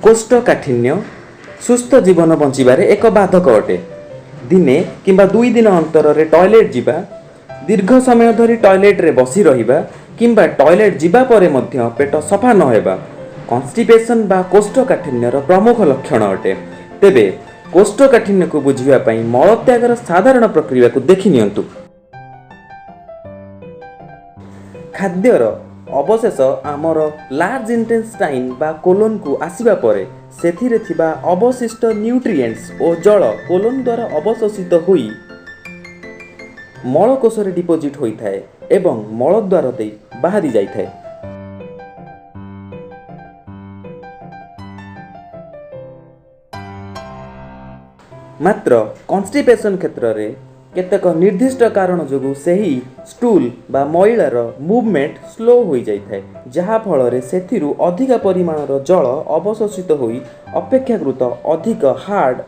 କୋଷ୍ଠକାଠିନ୍ୟ ସୁସ୍ଥ ଜୀବନ ବଞ୍ଚିବାରେ ଏକ ବାଧକ ଅଟେ। ଦିନେ କିମ୍ବା 2 ଦିନ ଅନ୍ତରରେ ଟଏଲେଟ୍ ଯିବା, ଦୀର୍ଘ ସମୟ ଧରି ଟଏଲେଟ୍ରେ ବସି ରହିବା କିମ୍ବା ଟଏଲେଟ୍ ଯିବା ପରେ ମଧ୍ୟ ପେଟ ସଫା ନ ହେବା କନଷ୍ଟିପେସନ୍ ବା କୋଷ୍ଠକାଠିନ୍ୟର ପ୍ରମୁଖ ଲକ୍ଷଣ ଅଟେ। ତେବେ କୋଷ୍ଠକାଠିନ୍ୟକୁ ବୁଝିବା ପାଇଁ ମଳତ୍ୟାଗର ସାଧାରଣ ପ୍ରକ୍ରିୟାକୁ ଦେଖି ନିଅନ୍ତୁ। ଖାଦ୍ୟର ଅବଶେଷ ଆମର ଲାର୍ଜ ଇଣ୍ଟେଷ୍ଟାଇନ୍ ବା କୋଲୋନକୁ ଆସିବା ପରେ ସେଥିରେ ଥିବା ଅବଶିଷ୍ଟ ନ୍ୟୁଟ୍ରିଏଣ୍ଟସ୍ ଓ ଜଳ କୋଲୋନ ଦ୍ୱାରା ଅବଶୋଷିତ ହୋଇ ମଳକୋଷରେ ଡିପୋଜିଟ୍ ହୋଇଥାଏ ଏବଂ ମଳଦ୍ୱାର ଦେଇ ବାହାରି ଯାଇଥାଏ। ମାତ୍ର କନଷ୍ଟିପେସନ୍ କ୍ଷେତ୍ରରେ କେତେକ ନିର୍ଦ୍ଦିଷ୍ଟ କାରଣ ଯୋଗୁଁ ସେହି ଷ୍ଟୁଲ୍ ବା ମଇଳାର ମୁଭମେଣ୍ଟ ସ୍ଲୋ ହୋଇଯାଇଥାଏ, ଯାହାଫଳରେ ସେଥିରୁ ଅଧିକ ପରିମାଣର ଜଳ ଅବଶୋଷିତ ହୋଇ ଅପେକ୍ଷାକୃତ ଅଧିକ ହାର୍ଡ଼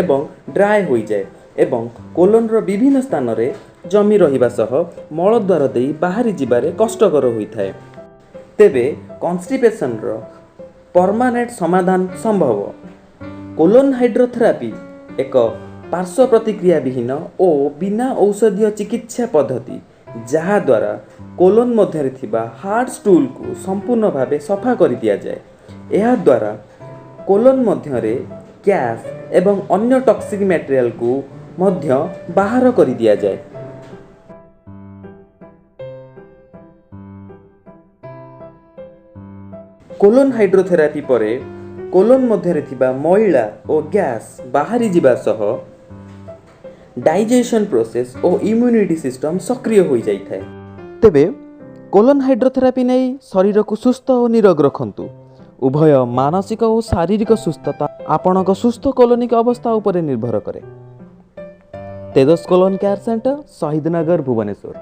ଏବଂ ଡ୍ରାଏ ହୋଇଯାଏ ଏବଂ କୋଲୋନର ବିଭିନ୍ନ ସ୍ଥାନରେ ଜମି ରହିବା ସହ ମଳଦ୍ୱାର ଦେଇ ବାହାରି ଯିବାରେ କଷ୍ଟକର ହୋଇଥାଏ। ତେବେ କନଷ୍ଟିପେସନର ପରମାନେଣ୍ଟ ସମାଧାନ ସମ୍ଭବ। କୋଲୋନ ହାଇଡ୍ରୋଥେରାପି ଏକ ପାର୍ଶ୍ୱ ପ୍ରତିକ୍ରିୟା ବିହୀନ ଓ ବିନା ଔଷଧୀୟ ଚିକିତ୍ସା ପଦ୍ଧତି, ଯାହାଦ୍ୱାରା କୋଲୋନ ମଧ୍ୟରେ ଥିବା ହାର୍ଡ଼ ଷ୍ଟୁଲକୁ ସମ୍ପୂର୍ଣ୍ଣ ଭାବେ ସଫା କରିଦିଆଯାଏ। ଏହାଦ୍ୱାରା କୋଲୋନ ମଧ୍ୟରେ ଗ୍ୟାସ୍ ଏବଂ ଅନ୍ୟ ଟକ୍ସିକ୍ ମ୍ୟାଟେରିଆଲକୁ ମଧ୍ୟ ବାହାର କରିଦିଆଯାଏ। କୋଲୋନ ହାଇଡ୍ରୋଥେରାପି ପରେ କୋଲୋନ ମଧ୍ୟରେ ଥିବା ମଇଳା ଓ ଗ୍ୟାସ୍ ବାହାରି ଯିବା ସହ ଡାଇଜେସନ୍ ପ୍ରୋସେସ୍ ଓ ଇମ୍ୟୁନିଟି ସିଷ୍ଟମ୍ ସକ୍ରିୟ ହୋଇଯାଇଥାଏ। ତେବେ କୋଲୋନ ହାଇଡ୍ରୋଥେରାପି ନେଇ ଶରୀରକୁ ସୁସ୍ଥ ଓ ନିରୋଗ ରଖନ୍ତୁ। ଉଭୟ ମାନସିକ ଓ ଶାରୀରିକ ସୁସ୍ଥତା ଆପଣଙ୍କ ସୁସ୍ଥ କୋଲୋନିକ ଅବସ୍ଥା ଉପରେ ନିର୍ଭର କରେ। Tejas colon care centre, Shaheed Nagar, Bhubaneswar.